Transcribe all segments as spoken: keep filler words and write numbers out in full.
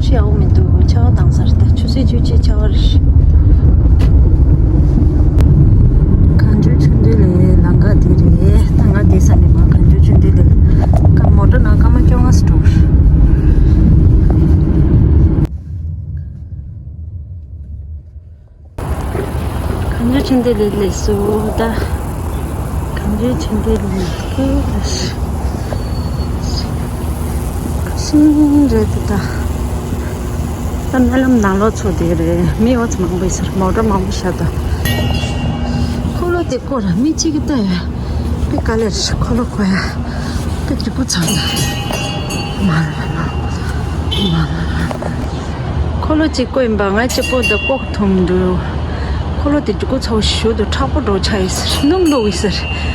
ཆུ་ཡག་པོ་མི་འདུག་ཆར་པ་བཏང་ཚར། ད་ཆུ་ཚོད་བཅུ་གཅིག་ཆར་པ་རེད། གངས་ལྗོངས་ཆོས་སྡེ་ལའི་ལམ་ཁ་དེ་རེད། ད་ང་བསྡད་ས་ནས་མར་གངས་ལྗོངས་ཆོས་སྡེ་ལའི་ཀ་མོ་ཊ་ནང་སྐར་མ་བཅོ་ལྔ་ཙམ་འགྲོ། གངས་ལྗོངས་ཆོས་སྡེ་ལའི་སླེབས་སོང་ད། གངས་ལྗོངས་ཆོས་སྡེ་ལའི་སླེབས་སོང་། ཤིང་རེད་ད། ད་སྨོན་ལམ་ནང་ལོགས་ཚོ་དེ་རེད། མི་འོ་ཙམ་མང་པོ་ཡོད་ས་རེད། མོ་ཊ་མང་པོ་བཞག་ད། འཁོར་ལོ་དེ་བསྐོར་ར་མི་གཅིག་གིས་ལྟ་ཡ། དཔེ་དཀའ་ལས་རེད། འཁོར་ལོ་བསྐོར་ཡ། དཔེ་སྡུག་པོ་ཚ་ད། མ་ལ་ལ་མ་ལ་ལ། འཁོར་ལོ་གཅིག་བསྐོར་ཡིན་པ། ང་གཅིག་པོ་འདི་བསྐོར་ཐུབ་མི་འདུག་འཁོར་ལོ་དེ་སྡུག་པོ་ཚ་བོ་ཞེ་པོ་འདུག་ཁྲག་པོ་འགྲོ་ཆགས་ཡོད་ས་རེད། སྣུམ་བླུགས་ཡོད་ས་རེད།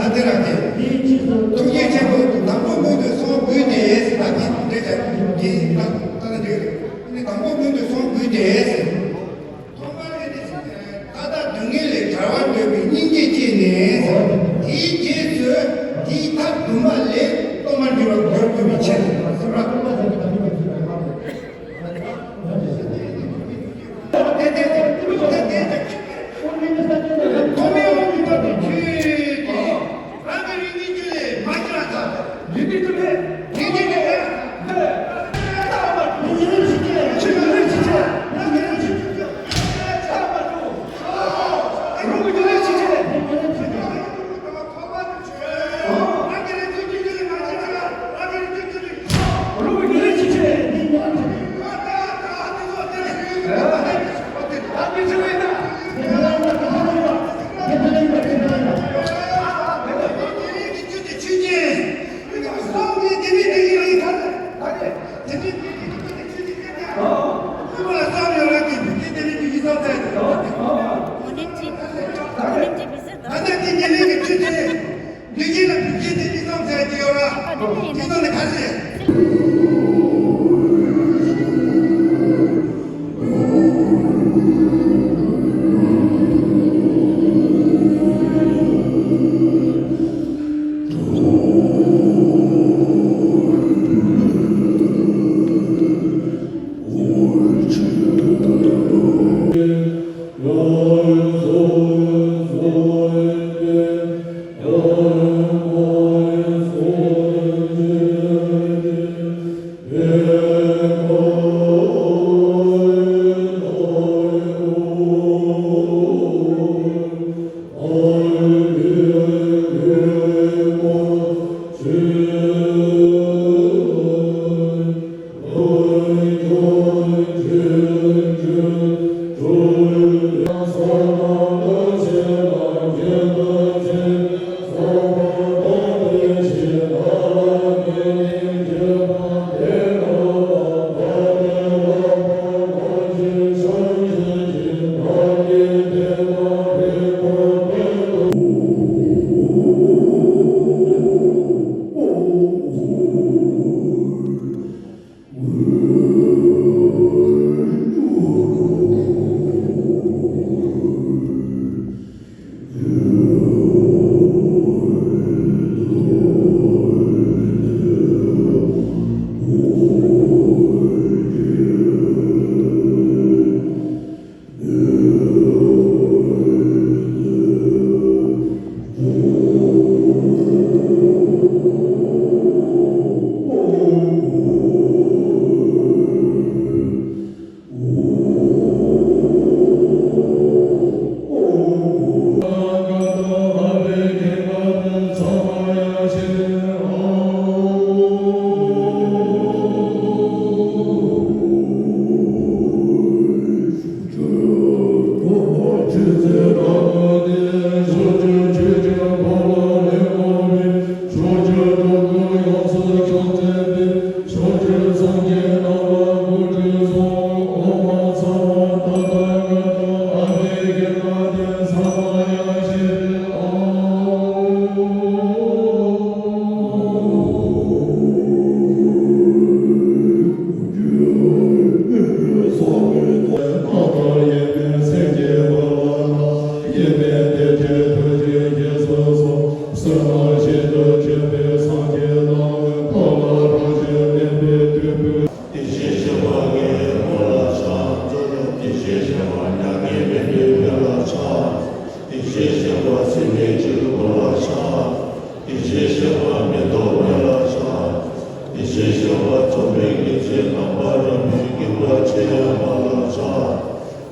ད་དེ་རང་དེ། ཐུགས་རྗེ་ཆེན་པོ་དང་པོ་སྔོན་དུ་སོང་དགོས་ཏེ་ཟེར་ད་དེ་འདྲ་ཅིག་གིས་ད་ལྟ་དེ་དང་པོ་སྔོན་དུ་སོང་དགོས་ཏེ་ཟེར། ཐོག་མར་ཨེ་ནི་ད་ལྟ་སྡུག་བསྔལ་ལས་བྲལ་བར་འདོད་པའི་སྙིང་རྗེ་སྐྱེས་ནས་ཟེར། དེའི་རྗེས་སུ་དེའི་ཐབས་དུ་མ་ལས་སྟོང་པར་འགྱུར་བར་འགྱུར་དགོས་པའི་ཕྱིར་ཟེར་བ། ད་ལྟ་དེ་ཉེ་གནས་ཀྱི་ཆོས་དེ་ལུས་ཅན་ལ་བུ་སྐྱེས་ཏེ་མི་གསང་ཟེར་གྱི་ཡོད་ར། དེ་ནང་ནས་ག་རེ་རེད། ཡེ་ཤེས་ཤེས་པ་ཚད་མེད་གཅིག་ལ་གོ་ལ་ཕྱག་ཡེ་ཤེས་ཤེས་པ་མེ་ཏོག་མེ་ལ་ཕྱག་ཡེ་ཤེས་ཤེས་པ་རྩོམ་པའི་གི་ཚེ་རྣམ་པར་རིག་པའི་དགེ་བ་ཆེ་ཡང་མ་ལ་ཕྱག་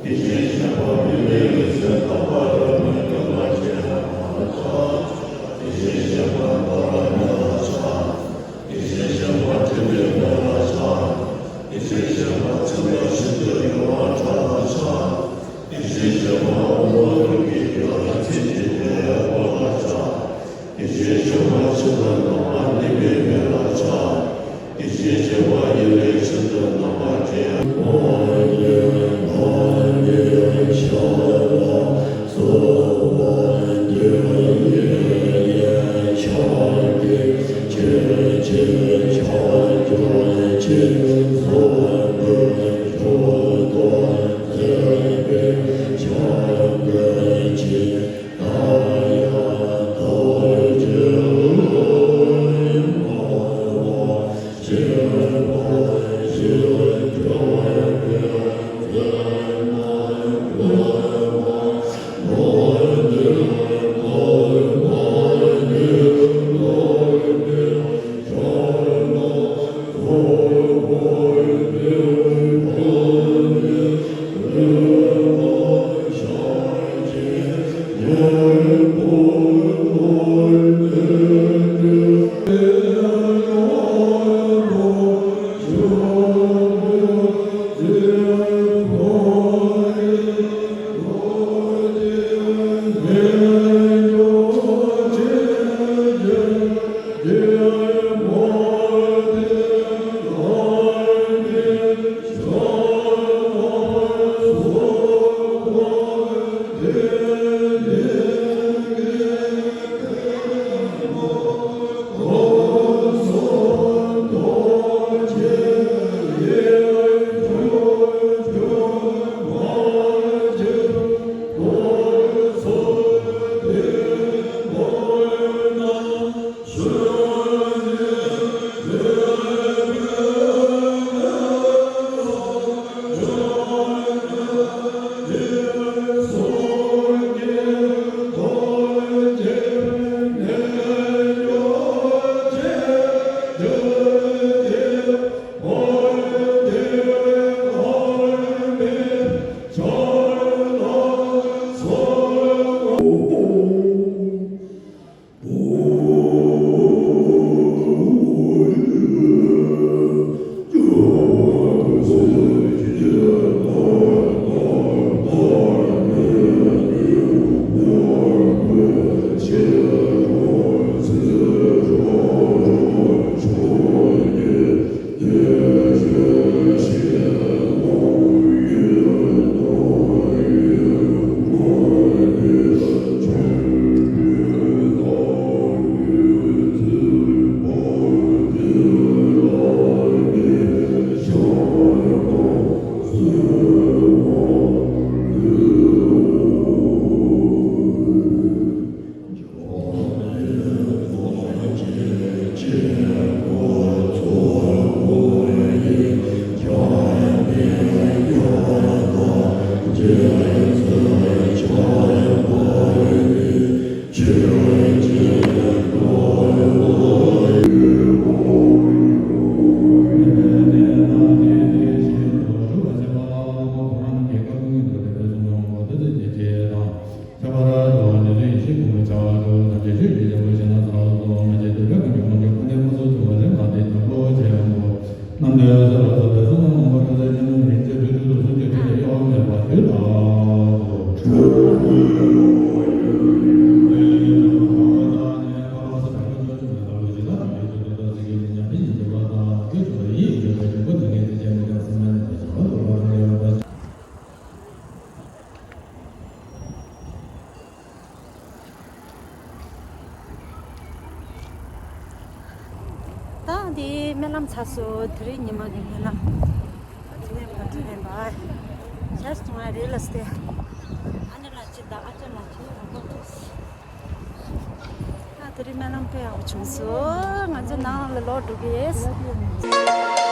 ཡེ་ཤེས་ཤེས་པ་མི་མེད་ཀྱི་ཚེ་རྣམ་པར་རིག་པའི་དགེ་བ་ཆེ་ཡང་མ་ལ་ཕྱག་ཡེ་ཤེས་ཤེས་པ་མདོ་ལ་མེ་ལ་ཕྱག་ཡེ་ཤེས་ཤེས་པ་ཐིམ་པའི་མེ་ལ་ཕྱག་ཡེ་ཤེས་ཤེས་པ་ཚིམ་པའི་ཤིན་ཏུ་ཡོངས་ལ་ཕྱག་ཡེ་ཤེས་ཤེས་པ་དབང་པོ་ལུས་ཀྱི་རྒྱུ་ལ་ཚིམ་ཞིང་དེ་ཡང་མགོ་ལ་ཕྱག་ཡེ་ཤེས་ཤེས་པ་ཆེན་པོ་རྣམ་པར་གནས་པའི་མེ་ལ་ཕྱག་ཡེ་ཤེས་ཤེས་པ་ཡེ་ལེ་ཤིན་ཏུ་རྣམ་པར་ཁྱད་པར་དུ་ནི་ཚུལ་ཡེ་ཤེས་ཀུན་གྱི་བྱ་བ་གྲོལ་ཐམས་ཅད་ཆོས་ཀྱི་རྒྱལ་པོ་ཞེས་ན་ཚ་ལ་སོགས་མ་སྐྱེས་ཏེ་བོད་ཀྱི་འཇིག་རྟེན་མ་སོགས་ཚུལ་བ་ལས་མ་འདས་དང་པོ་ཆེ་ཡང་པོ་རྣམས་ཏེ་ས་ལ་སོགས་པའི་སོ་སོ་མང་པོ་སྤྲོས་བྲལ་ཆེན་པོ་རིན་ཆེན་དུས་གསུམ་གྱི་ཁྲི་ལས་གཡོ་བ་མེད་པ་དུས་རྟག་ཏུ། ད་འདི་སྨོན་ལམ་ཚར་སོང་། དེ་རིང་ཉི་མ་གི་སྨོན་ལམ། དེ་ནས་ཕར་འགྲོ་ཡིན་པ། ཞག་སྟོང་ང་རེད་ལ་སྟེ། ཨ་ནེ་ལགས་ཅིག་དང་ཨ་ཅག་ལགས་ཅིག་རོགས་པ་ཐུགས། ད་དེ་རིང་སྨོན་ལམ་དཔེ་ཡག་པོ་བྱུང་སོང་། ང་ཚོ་ནང་ལ་ལོག་འགྲོ་གི་ཡིན།